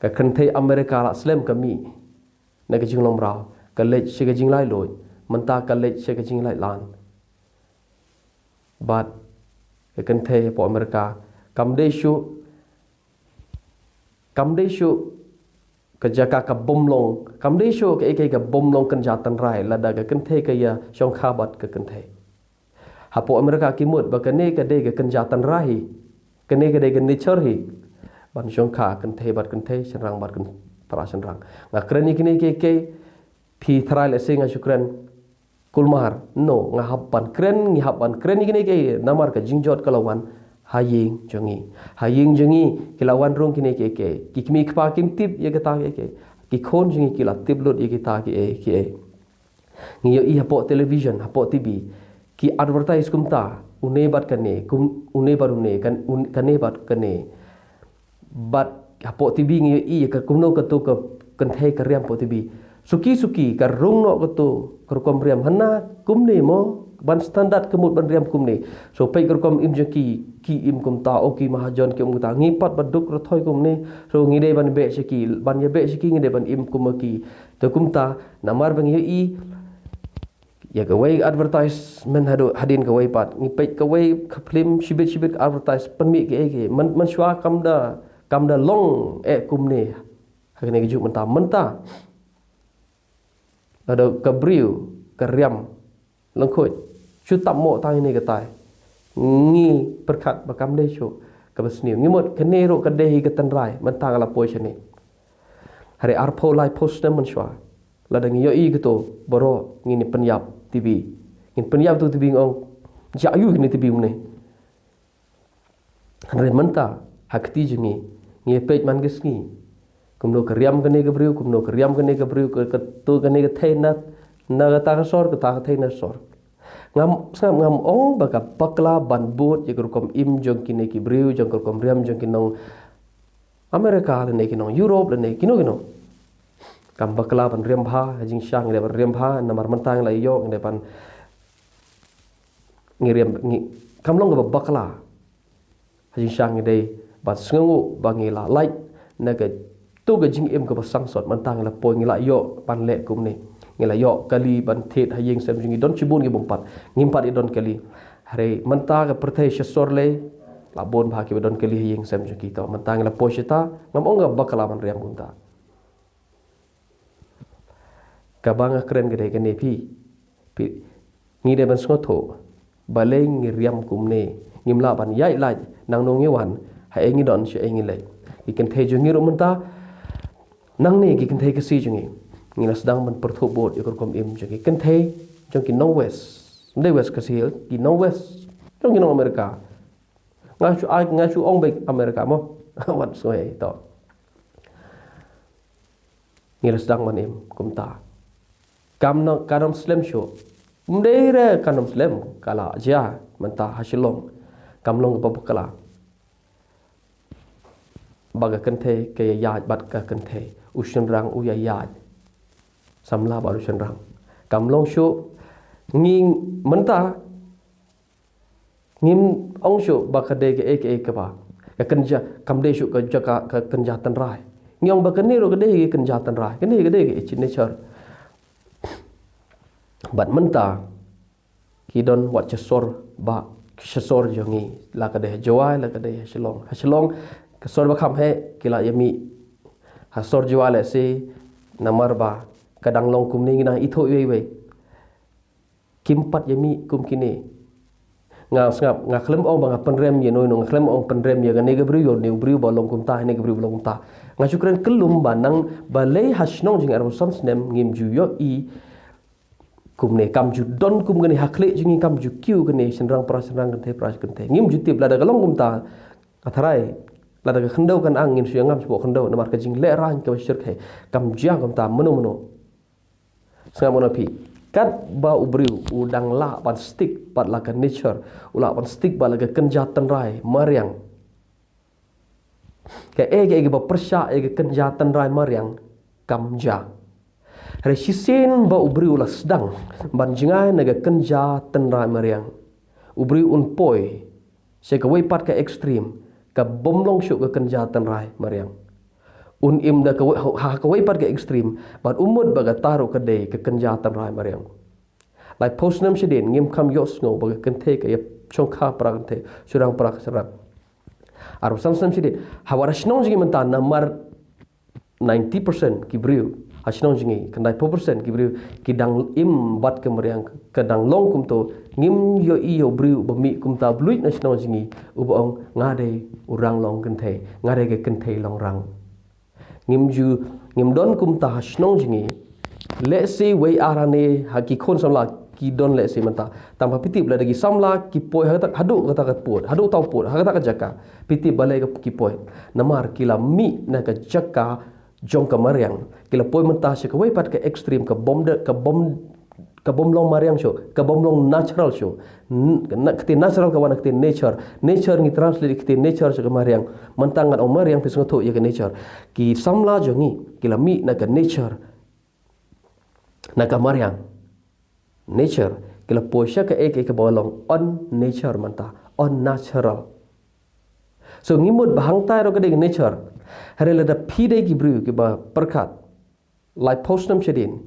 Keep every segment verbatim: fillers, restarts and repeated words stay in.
Ka kynthei America la slem ka mih na ka jinglong mraw, ka leit sha ka jinglaitluid, mynta ka leit sha ka jinglaitlan. Bad ka kynthei hapoh America kam dei shuh, kam dei shuh ka jaka ka bym long, kam dei shuh kaei kaei ka bym long kynja tynrai lada ka kynthei ka ïa shongkha bad ka kynthei. Hapoh America ki mut ba kane ka dei ka kynja tynrai hi, kane ka dei ka nature hi ban shongkha kynthei bad kynthei, shynrang bad kyn-, para shynrang. Nga kren ïa kine kiei kiei, phi tharai lehse nga shu kren kulmar. No, nga hap ban kren, ngi hap ban kren ïa kine kiei, namar ka jingjot ka la wan ha ïing jong ngi. Ha ïing jong ngi ki la wan rung kine kiei kiei. Ki kmie kpa kim tip ïa kita kiei kiei. Ki khun jong ngi ki la tip lut ïa kita kiei kiei. Ngi ïohi hapoh television, hapoh T V, ki advertise kumta, une bad kane, kum, une bad une, kan, un, kane bad kane. Bad hapoh T V ngi ïohi ka kumno kato ka kynthei ka riam hapoh T V. Suki suki ka rung noh kato ka rukom riam, hana kumne mo, ban standard ka mut ban riam kumne. So peit ka rukom im jong ki, ki im kumta, o ki mahajon ki im kumta. Ngi pat ba duk rathoi kumne. So ngi dei ban beh sha ki, ban ïa beh sha ki ngi dei ban im kum ki. Te kumta namar ba ngi ïohi ïa kawei advertisement haduh hadien kawei pat. Ngi peit kawei ka film shibit shibit ka advertise pynmih kaei kaei. Man, man shuwa kam da, kam da long eh kumne. Ha kane ka juk mynta, mynta lada ka briew ka riam lyngkhuid, shu tap mo tang ine katai, ngi pyrkhat ba kam dei shuh kaba sniew. Ngi mut kane ruh ka dei hi ka tynrai, mynta nga la poi shane. Hynrei arphew laiphew snem mynshuwa, lada ngi ïohi kato baroh ngin ïa pynïap T V. Ngin pynïap tu T V, ngin ong, jah ïu kine T V mynne. Hynrei mynta ha kti jong ngi, ngi ïa peit man ka sngi kumno ka riam kane ka briew, kumno ka riam kane ka briew, ka, kato kane ka thei na, na kata ka sor, kata ka thei na sor. Ngam, sngap, ngam ong ba ka bakla ban bud ïa ka rukom im jong kine ki briew, jong ka rukom riam jong ki nong America lane ki nong Europe lane kino kino. Kam bakla ban riam bha, ha jingshisha ngi dei ban riam bha, namar mynta ngi la ïoh, ngi dei ban, ngi riam, ngi, kam long kaba bakla. Ha jingshisha ngi dei ban sngewnguh ba ngi la lait na kato ka jingim kaba sangsot, mynta ngi la poi, ngi la ïoh ban leh kumne. Ngi la ïoh kali ban thied ha ïing sem jong ngi, don shibun ki bym pat, ngim pat ïa don kali. Hynrei mynta ka pyrthei sha sor lei, la bun bha kiba don kali ha ïing sem jong ki, to mynta ngi la poi shata, ngam ong ka bakla ban riam kumta. Kaba nga kren ka dei kane phi. Phi, ngi dei ban sngewthuh. Balei ngi riam kumne? Ngim lah ban ïaid lait, nangno ngi wan, haei ngi don, shaei ngi leit. Ki kynthei jong ngi ruh mynta, nangne ki kynthei Khasi jong ngi, ngi la sdang ban pyrthuh bud ïa ka rukom im jong ki kynthei jong ki nong West. Ym dei West Khasi Hills, ki nong West, jong ki nong America. Nga shu ai, nga shu ong beit America mo. Wat sngewhei to. Ngi la sdang ban im kumta. Kam no, kam nym slem shuh. Ym dei re kam nym slem, ka la jia mynta ha Shillong. Kam long kaba bakla ba ka kynthei ka ïaid bad ka kynthei, u shynrang u ïaid samla bad u shynrang. Kam long shuh. Ngi mynta ngim ong shuh ba ka dei kaei kaei kaba, ka kynja, kam dei shuh ka jaka ka kynja tynrai. Ngi ong ba kane ruh ka dei ka kynja tynrai, kane ka dei ka nature. Bad mynta ki don wat sha sor, ba sha sor jong ngi, la ka dei ha Jowai, la ka dei ha Shillong. Ha Shillong ka sor ba kham heh ki la ïa mih ha sor Jowai lehse, namar ba ka dang long kumne, ngi dang ithuh iwei iwei. Kim pat ïa mih kum kine. Nga sngap, nga khlem ong ba nga pynrem ïa noi no, nga khlem ong pynrem ïa kane ka briew ïa une u briew ba long kumta, ine ka briew ba long kumta. Nga shu kren kyllum ba nang balei ha shnong jong ngi arphew san snem ngim ju ïohi kumne, kam ju don kum kane ha khlieh jong ngi, kam ju kiew kane, shynrang para shynrang, kynthei para kynthei. Ngim ju tip, lada ka long kumta, nga tharai lada ka khyndew kan ang, ngin shu ïa ngam shapoh khyndew, namar ka jinglehraiñ kaba shyrkhei. Kam jia kumta mano mano. Sngap mano phi. Katba u briew u dang lah ban stick bad la ka nature, u lah ban stick bad la ka kynja tynrai mariang, kaei kaei kaba pyrshah ïa ka kynja tynrai mariang kam jia. Hynrei shisien ba u briew u la sdang ban jngai na ka kynja tynrai mariang, u briew un poi sha kawei pat ka extreme, ka bym long shuh ka kynja tynrai mariang. un im da kawei, ha kawei pat ka extreme, bad u mut ba kata ruh ka dei ka kynja tynrai mariang. Laiphew snem shadien ngim kham ïohsngew ba ka kynthei ka ïa shongkha para kynthei, shynrang para shynrang. Arphew san snem shadien, ha kawei ka shnong jong ngi mynta namar ninety percent ki briew ha shnong jong ngi, khyndaiphew percent ki briew ki dang im bad ka mariang. Ka dang long kumto, ngim ïohi ïa u briew ba mih kumta bluit na shnong jong ngi uba ong nga dei u rang long kynthei, nga dei ka kynthei long rang. Ngim ju, ngim don kumta ha shnong jong ngi. Lehse wei ar hangne ha ki khun samla ki don lehse mynta. Tang ba phi tip lada ki samla ki poi ha kata, haduh kata ka pud, haduh uta u pud, ha kata ka jaka, phi tip balei ki poi? Namar ki la mih na ka jaka jong ka mariang. Ki la poi mynta sha kawei pat ka extreme, ka bym da, ka bym, ka bym long mariang shuh, ka bym long natural shuh. N-, na, ka ktien natural ka wan na ka ktien nature. Nature ngi translate ka ktien nature sha ka mariang. Mynta ngan ong mariang phi sngewthuh ïa ka nature. Ki samla jong ngi ki la mih na ka nature, na ka mariang. Nature, ki la poi sha kaei kaei kaba long unnature mynta, unnatural. So ngi mut ba hangtai ruh ka dei ka nature. Hynrei lada phi dei ki briew kiba pyrkhat, laiphew snem shadien,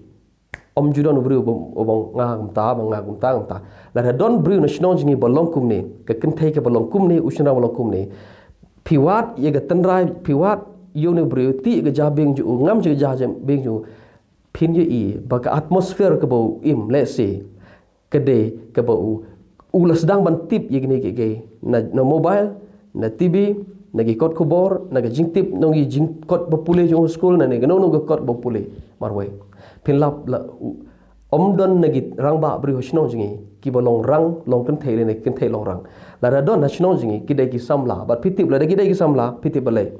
ym ju don u briew uba, uba ong nga kumta, ba nga kumta, kumta. Lada don briew na shnong jong ngi ba long kumne, ka kynthei kaba long kumne, u shynrang ba long kumne, phi wad ïa ka tynrai, phi wad ïa une u briew, tih ïa ka jabieng jong u, ngam sha ka jabieng jong u, phin ïohi ba ka atmosphere kaba u im, lehse, ka dei kaba u, u la sdang ban tip ïa kine kiei kiei na, na mobile, na T V, na ki kot khubor, na ka jingtip, na ki jingkot ba pule jong u skul, na ne kano kano ka kot ba pule. Marwei, phin lap la u, ym don na ki rangbah briew ha shnong jong ngi kiba long rang long kynthei lane kynthei long rang. Lada don ha shnong jong ngi ki dei ki samla, bad phi tip lada ki dei ki samla, phi tip balei?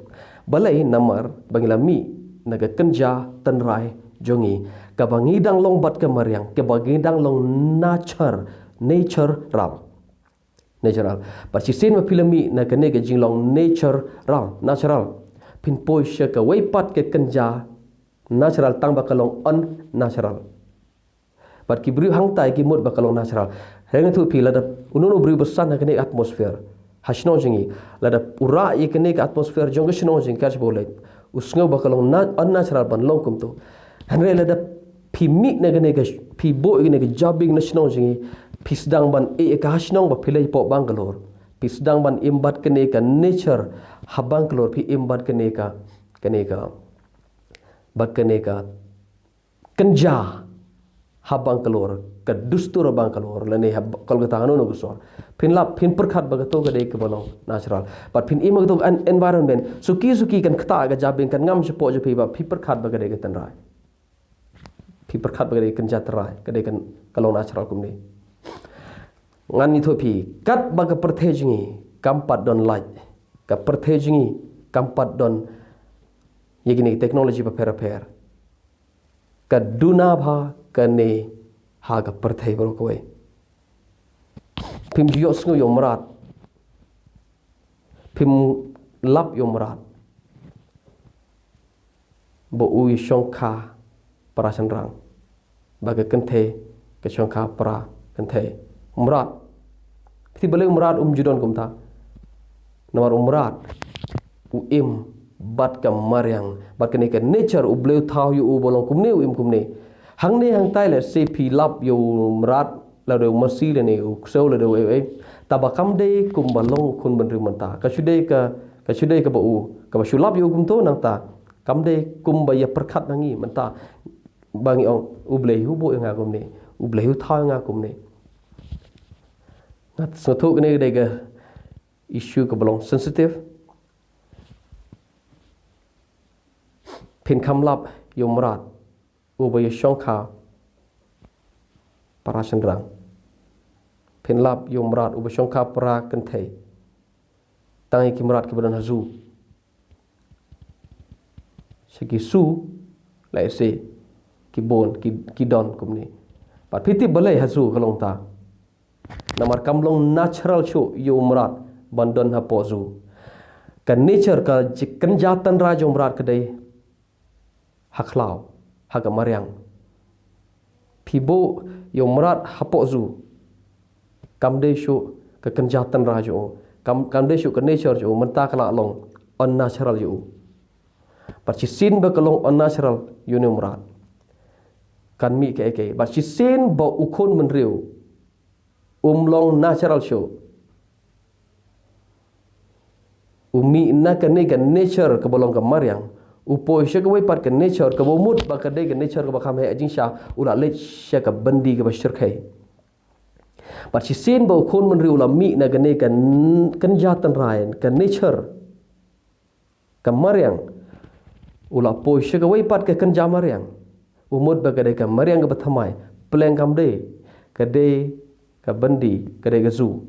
Balei? Namar ba ngi la mih na ka kynja tynrai jong ngi, kaba ngi dang long bad ka mariang, kaba ngi dang long nature, natural. Natural. Bad shisien ba phi la mih na kane ka jinglong natural, natural, phin poi sha kawei pat ka kynja natural tang ba ka long unnatural. Bad ki briew hangtai ki mut ba ka long natural. Hynrei nga ïathuh phi, lada uno uno u briew ba san ha kane ka atmosphere ha shnong jong ngi, lada u rah ïa kane ka atmosphere jong ka shnong jong ngi, ka shu ba u leit, u sngew ba ka long na-, unnatural ban long kumto. Hynrei lada phi mih na kane ka, phi buh ïa kane ka jabieng na shnong jong ngi, phi sdang ban ïeh ïa ka ha shnong ba phi leit hapoh Bangalore, phi sdang ban im bad kane ka nature ha Bangalore, phi im bad kane ka, kane ka, bad kane ka kynja ha Bangalore, ka dustur ha Bangalore, lane ha Kolkata, kano kano ka sor, phin lap, phin pyrkhat ba kato ka dei kaba long natural. Bad phin im ha kato ka en-, environment suki suki, kan ktah ka jabieng, kan ngam shapoh jong phi, bad phi pyrkhat ba ka dei ka tynrai. Phi pyrkhat ba ka dei ka kynja tynrai, ka dei ka, ka long natural kumne. Ngan ïathuh phi, katba ka pyrthei jong ngi kam pat don light, ka pyrthei jong ngi kam pat don ïa kine ki technology bapher bapher, ka duna bha kane ha ka pyrthei baroh kawei. Phim ju ïohsngew ïa u mrad, phim lap ïa u mrad ba u ïashongkha para shynrang, ba ka kynthei ka shongkha para kynthei. U mrad, phi tip balei u mrad um ju don kumta? Namar u mrad u im bad ka mariang, bad kane ka nature, U Blei u thaw ïa u ba long kumne, u im kumne. Hangne hangtai lehse phi lap ïa u mrad, lada u masi lane u ksew lada u ei ei, tangba kam dei kumba long u khun bynriew mynta. Ka shu dei ka, ka shu dei kaba u, kaba shu lap ïa u kumto, nangta kam dei kumba ïa pyrkhat na ngi mynta, ba ngi ong U Blei u buh ïa nga kumne, U Blei u thaw ïa nga kumne. Nga sngewthuh kane ka dei ka issue kaba long sensitive. Phin kham lap ïa u mrad uba ïashongkha para shynrang. Phin lap ïa u mrad uba shongkha para kynthei. Tang ïa ki mrad kiba don ha zoo, sha ki zoo, lehse ki bun, ki, ki don kumne. Bad phi tip balei ha zoo ka long ta? Namar kam long natural shuh ïa u mrad ban don hapoh zoo. Ka nature, ka ji-, kynja tynrai jong u mrad ka dei ha khlaw, ha ka mariang. Phi buh ïa u mrad hapoh zoo, kam dei shuh ka kynja tynrai jong u, kam, kam dei shuh ka nature jong u, mynta ka la long unnatural ïa u. Bad shisien ba ka long unnatural ïa une u mrad, kan mih kaei kaei. Bad shisien ba u khun bynriew um long natural shuh, u mih na kane ka nature kaba long ka mariang, u poi sha kawei pat ka nature kaba u mut ba ka dei ka nature kaba kham heh jingshisha, u la leit sha ka byndi kaba shyrkhei. Bad shisien ba u khun bynriew u la mih na kane ka n-, kynja tynrai, ka nature, ka mariang, u la poi sha kawei pat ka kynja mariang, u mut ba ka dei ka mariang kaba thymmai, pleng kam dei, ka dei ka byndi, ka dei ka zoo.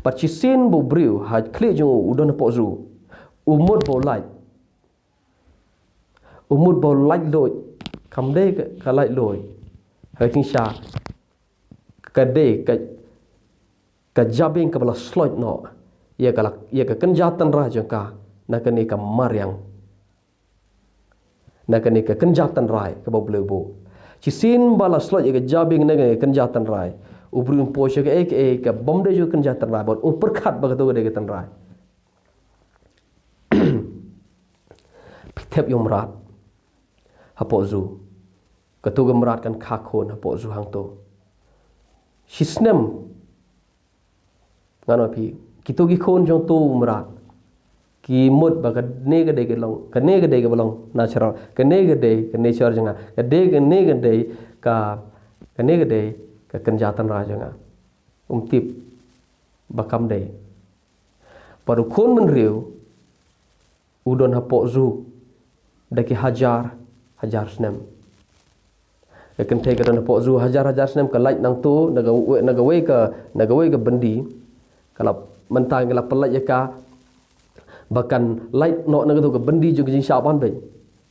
Bad shisien ba u briew ha khlieh jong u u don hapoh zoo, u mut ba u lait, u mut ba u lait luid, kam dei ka, ka lait luid. Ha jingshisha ka dei ka, ka jabieng kaba la sloit noh ïa ka la, ïa ka kynja tynrai jong ka na kane ka mariang, na kane ka kynja tynrai kaba u Blei u buh. Shisien ba la sloit ïa ka jabieng na kane ka kynja tynrai, u briew um poi sha kaei kaei kaba ym dei jong ka kynja tynrai, bad um pyrkhat ba kato ka dei ka tynrai. Phi tip ïa u mrad hapoh zoo, kato ka mrad kan kha khun hapoh zoo hangto. Shi snem, ngan ong ïa phi, kito ki khun jong uto u mrad ki mut ba kane ka dei ka long, kane ka dei kaba long natural, kane ka dei ka nature jong nga, ka dei, kane ka dei ka, kane ka dei ka kynja tynrai jong nga. Um tip ba kam dei. Bad u khun bynriew u don hapoh zoo da ki hajar hajar snem. Ka kynthei ka don hapoh zoo hajar hajar snem, ka lait nangto na ka, na kawei ka, na kawei ka byndi. Ka la, mynta ngi la pyllait ïa ka ba kan lait noh na kato ka byndi jong ka jingshah ban beit.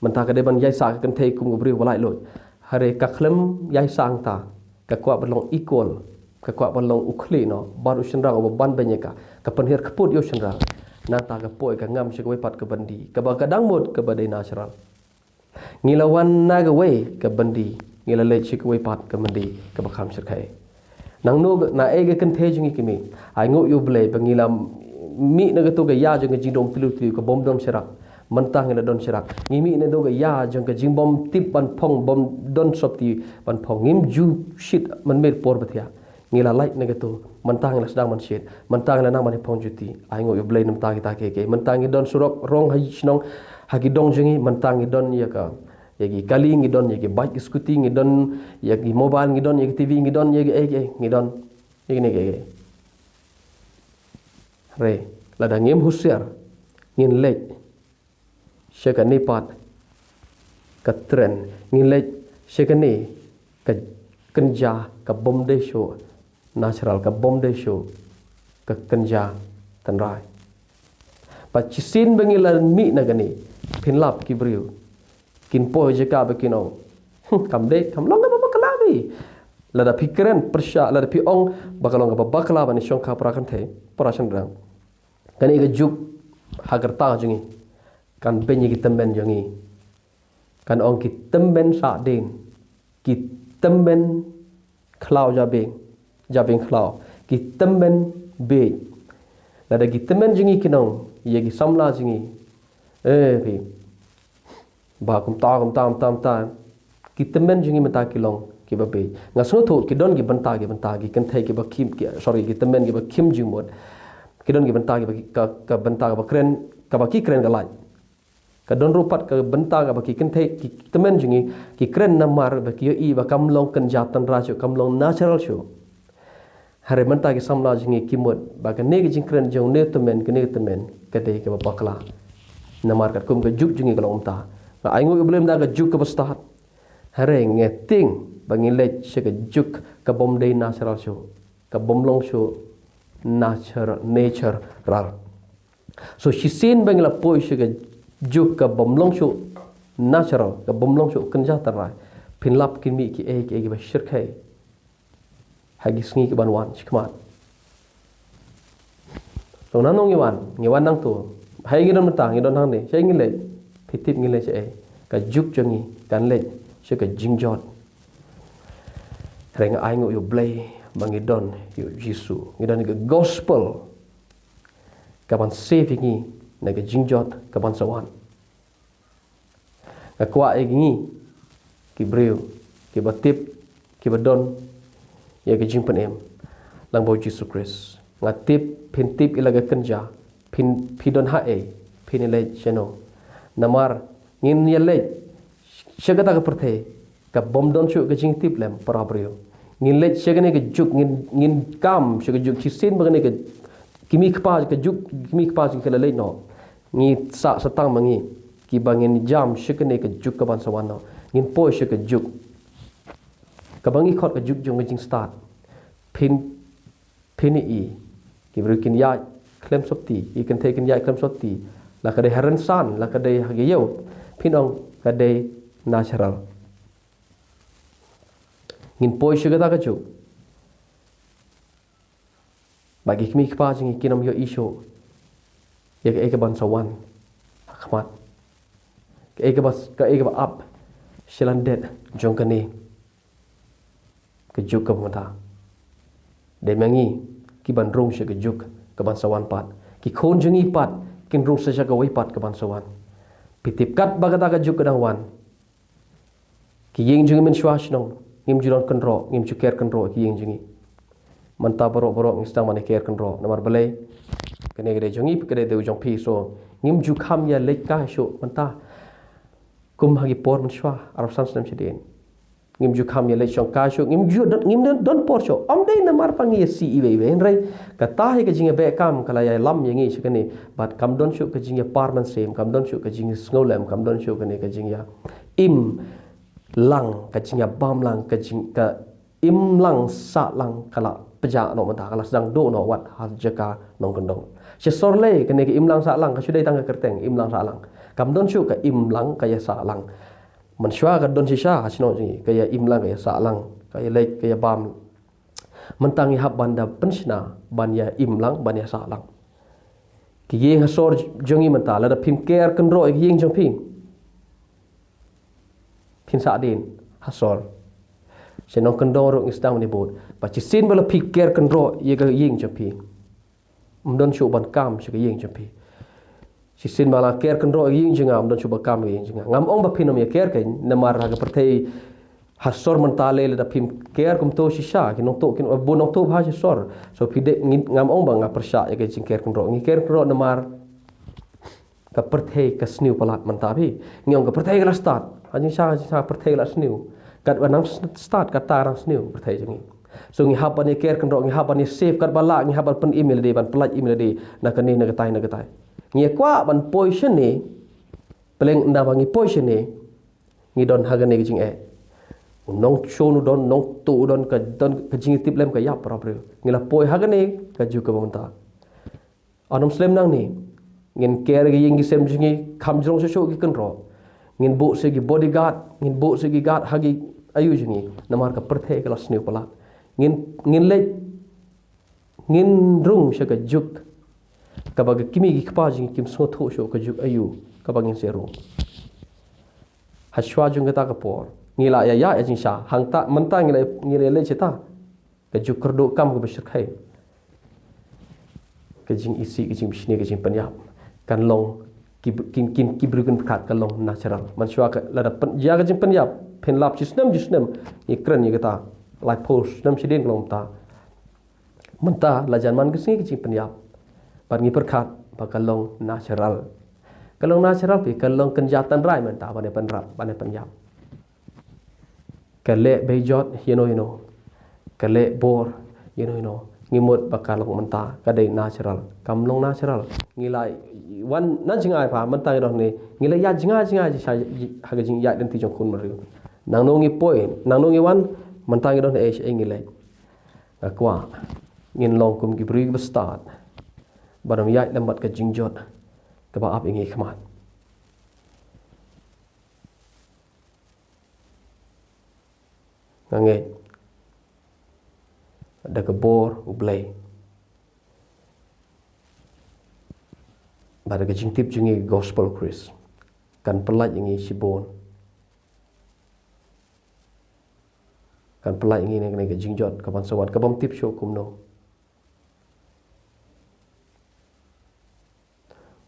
Mynta ka dei ban ïaisah ka kynthei kum ka briew ba lait luid. Hynrei ka khlem ïaisah hangta, ka kwah ban long equal, ka kwah ban long u khlieh noh bad u shynrang uba ban beiñ ïa ka, ka pynhiar kput ïa u shynrang. Nangta ka poi ka ngam sha kawei pat ka byndi kaba ka dang mut kaba dei natural. Ngi la wan na kawei ka byndi, ngi la leit sha kawei pat ka byndi kaba kham shyrkhei. Nangno, naei ka kynthei jong ngi ki mih? Ai nguh ïa u Blei ba ngi la mih na kato ka ïa jong ka jingdum tliw tliw kaba ym don sharak. Mynta ngi la don sharak. Ngi mih na kato ka ïa jong ka jingbym tip ban phong, bym don sopti ban phong. Ngim ju shit mynmiet por ba thiah. Ngi la lait na kato, mynta ngi la sdang ban shit, mynta ngi la nang ban ïa phong juti. Ai nguh ïa u Blei namar kita kiei kiei. Mynta ngi don surok rong ha shnong, ha ki dong jong ngi, mynta ngi don ïa ka, ïa ki kali, ngi don ïa ki bike, ki scooty, ngi don ïa ki mobile, ngi don ïa ki T V, ngi don ïa kiei kiei, ngi don ïa kine kiei kiei. Hynrei lada ngim husiar, ngin leit sha kane pat ka trend, ngin leit sha kane ka kynja kabym dei shuh natural, kabym dei shuh ka kynja tynrai. Bad shisien ba ngi la mih na kane, phin lap ki briew kin poi jaka ba kin ong, "Hmm, kam dei, kam long kaba bakla bha." Lada phi kren pyrshah, lada phi ong ba ka long kaba bakla ban ïashongkha para kynthei, para shynrang, kane ka juk ha ka rta jong ngi kan beiñ ïa ki tymmen jong ngi. Kan ong ki tymmen sah dien, ki tymmen khlaw jabieng, jabieng khlaw, ki tymmen bieit. Lada ki tymmen jong ngi kin ong ïa ki samla jong ngi, eh, phi, ba kumta, kumta, kumta, kumta, ki tymmen jong ngi mynta ki long kiba bieit. Nga sngewthuh ki don ki bynta, ki bynta, ki kynthei kiba khim, ki, sorry, ki tymmen kiba khim jingmut. Ki don ki bynta kiba, ka, ka bynta kaba kren, kaba ki kren ka lait. Ka don ruh pat ka bynta kaba ki kynthei, ki tymmen jong ngi ki kren namar ba ki ïohi ba kam long kynja tynrai shuh, kam long natural shuh. Hynrei mynta ki samla jong ngi ki mut ba kane ka jingkren jong une u tymmen, kane ka tymmen ka dei kaba bakla. Namar katkum ka juk jong ngi ka long kumta. Nga ai nguh ïa u Blei mynta ka juk kaba stad. Hynrei nga tieng ba ngin leit sha ka juk kabym dei natural shuh, kabym long shuh natural, natural. So shisien ba ngi la poi sha ka juk kabym long shuh natural, kabym long shuh kynja tynrai, phin lap kin mih kiei kiei kiba shyrkhei ha ki sngi kiban wan shakhmat. To nangno ngi wan, ngi wan nangto. Haei ngi don mynta, ngi don hangne, shaei ngi leit? Phi tip ngi leit shaei? Ka juk jong ngi kan leit sha ka jingjot. Hynrei nga ai nguh ïa u Blei ba ngi don ïa u Jisu, ngi don ïa ka gospel kaban save ïa ngi. na ka jingjot ka ban sa wan. Nga kwah ïa ngi ki briew kiba tip, kiba don ïa ka jingpynim lang bad U Jisu Khrist. Nga tip phin tip ïa la ka kynja, phin, phi don haei, phin ïaleit shano. Namar ngin ïaleit sha kata ka pyrthei ka bym don shuh ka jingtip lem para briew. Ngin leit sha kane ka juk, ngin, ngin kam sha ka juk shisien ba kane ka kmie kpa ka juk, kmie kpa jong ngi ka la leit noh. Ngi sah sa tang ma ngi kiba ngin jam sha kane ka juk ka ban sa wan noh. Ngin poi sha ka juk kaba ngi khot ka juk jong ka jingstad. Phin, phin ïohi ki briew kin ïaid khlem sopti, ki kynthei kin ïaid khlem sopti, la ka dei ha rynsan, la ka dei ha ka ïew, phin ong ka dei natural. Ngin poi sha kata ka juk ba ki kmie kpa jong ngi kin ym ïohi shuh ïa kaei ka ban sa wan ha khmat, kaei kaba, kaei kaba ap sha lyndet jong kane ka juk kaba mynta. Dei ma ngi ki ban rung sha ka juk ka ban sa wan pat. Ki khun jong ngi pat kin rung sa sha kawei pat ka ban sa wan. Phi tip katba kata ka juk ka dang wan, ki ïing jong ngi mynshuwa shnong ngim ju don kynroh, ngim ju ker kynroh ki ïing jong ngi. Mynta baroh baroh ngi sdang ban ker kynroh namar balei? Kane ka dei jong ngi, ka dei, dei jong phi, so ngim ju kham ïaleit kai shuh mynta kum ha ki por mynshuwa arphew san snem shadien. Ngim ju kham ïaleit shongkai shuh, ngim ju don, ngim don, don por shuh. Ym dei namar ba ngi ïasih iwei iwei, hynrei kata hi ka jingïabeh kam ka la ïalam ïa ngi sha kane. Bad kam don shuh ka jingïapar mynsiem, kam don shuh ka jingïasngewlem, kam don shuh kane ka jingïaim lang, ka jingïabam lang, ka jing, ka imlang sahlang ka la pjah noh mynta, ka la sdang duh noh wat ha jaka nongkyndong. Shisor lei kane ka imlang sahlang ka shu dei tang ka kyrteng imlang sahlang. Kam don shuh ka imlang ka ïasahlang. Mynshuwa ka don shisha ha shnong jong ngi, ka ïaimlang, ka ïasahlang, ka ïaleit, ka ïabam. Mynta ngi hap ban da pynshna ban ïaimlang, ban ïasahlang. Ki ïing ha sor jong ngi mynta, lada phim ker kynroh ïa ki ïing jong phi, phin sah dien ha sor. Sha nongkyndong ruh ngi sdang ban ïabud. Bad shisien ba la phi ker kynroh ïa ka ïing jong phi, ym don shuh ban kam sha ka ïing jong phi. Shisien ba la ker kynroh ïa ka ïing jong nga, ym don shuh ban kam ïa ka ïing jong nga. Ngam ong ba phin ym ïa ker keiñ, namar ha ka pyrthei ha sor mynta lei lada phim ker kumto shisha, ki nongtuh, ki bun nongtuh bha shisor. So phi dei, ngi, ngam ong ba nga pyrshah ïa ka jingker kynroh. Ngi ker kynroh namar ka pyrthei ka sniew palat mynta phi. Ngi ong ka pyrthei ka la stad. Ha jingshisha, ha jingshisha pyrthei ka la sniew. Katba nang stad, kata nang sniew pyrthei jong ngi. So ngi hap ban ïa ker kynroh, ngi hap ban ïa save katba lah, ngi hap ban pynim ïa lade, ban pyllait im ïa lade na kane, na katai, na katai. Ngi ïa kwah ban poi shane, pyrshang ynda ba ngi poi shane, ngi don ha kane ka jingeh. U nongshun u don, u nongtuh u don, ka don ka jingïatiplem ka ïap para briew. Ngi la poi ha kane ka juk kaba mynta. Ym slem nangne, ngin ker ïa ki ïing ki sem jong ngi, kham jrong shuh shuh ki kynroh. Ngin buh sa ki bodyguard, ngin buh sa ki guard ha ki aïu jong ngi. Namar ka pyrthei ka la sniew palat. Ngin, ngin leit, ngin rung sha ka juk kaba ki kmie ki kpa jong ngi kim sngewthuh shuh ka juk aïu kaba ngin sa rung. Ha shuwa jong kata ka por ngi la ïa ïa ïa jingshisha, hangta mynta ngi la, ngi la leit shata. Ka juk kyrduh kam kaba shyrkhei. Ka jingisih, ka jingbishni, ka jingpynïap kan long ki, ki, ki, ki briew kin pyrkhat ka long natural. Mynshuwa ka lada pyn, ïa ka jingpynïap phin lap shi snem, shi snem, ngi kren ïa kata. Laiphew snem shadien ka long mynta. Mynta la jan man ka sngi ka jingpynïap. Bad ngi pyrkhat ba ka long natural. Ka long natural phi, ka long kynja tynrai mynta ban ïa pynrap, ban ïa pynïap. Ka leh beijot ïano ïano, ka leh bor ïano ïano. Ngi mut ba ka long mynta ka dei natural. Kam long natural. Ngi la wan na jngai pha, mynta ngi don ne, ngi la ïa jngai jngai ha ka jingïaid lynti jong khun briew. Nangno ngi poi, nangno ngi wan, mynta ngi don ne, eh, ngi leh. Nga kwah ngin long kum ki briew ba stad ban ym ïaid lem bad ka jingjot kaba ap ïa ngi khmat. Nga ngeit da ka bor U Blei bad da ka jingtip jong ngi gospel Khrist kan pyllait ïa ngi shibun. Kan pyllait ïa ngi na kane ka jingjot ka ban sa wan ka bym tip shuh kumno.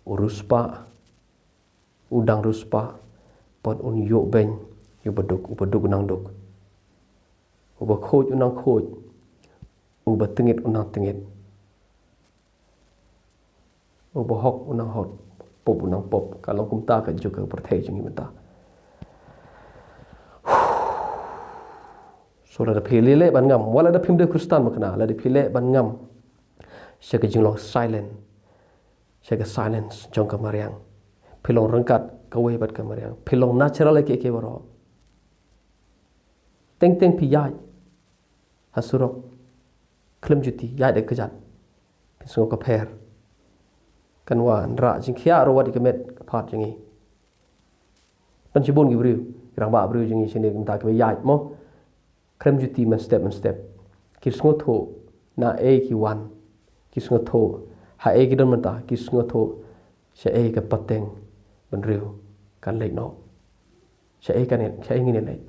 U riewspah u dang riewspah, bad un ïoh beiñ ïa u baduk, u baduk u nang duk, u bakhuid u nang khuid, u batngit u nang tngit, u bahok u nang hok, pop u nang pop. Ka long kumta ka juk ka pyrthei jong ngi mynta. So lada phi leh leh ban ngam, wat lada phim dei Khristan ba kane, lada phi leh ban ngam sha ka jinglong silent, sha ka silence jong ka mariang, phi long ryngkat kawei bad ka mariang, phi long natural ïa kiei kiei baroh. Teng teng phi ïaid ha surok, khlem juti, ïaid da kjat, phin sngew ka pher. Kan wan rah jingkhiah ruh wat ïa ka met ka phad jong ngi. Don shibun ki briew, ki rangbah briew jong ngi shane mynta kiba ïaid mo, khlem juti mynstep mynstep. Ki sngewthuh na ei ki wan, ki sngewthuh ha ei ki don mynta, ki sngewthuh sha ei ka pateng bynriew kan leit noh, sha ei kan, sha ei ngin leit.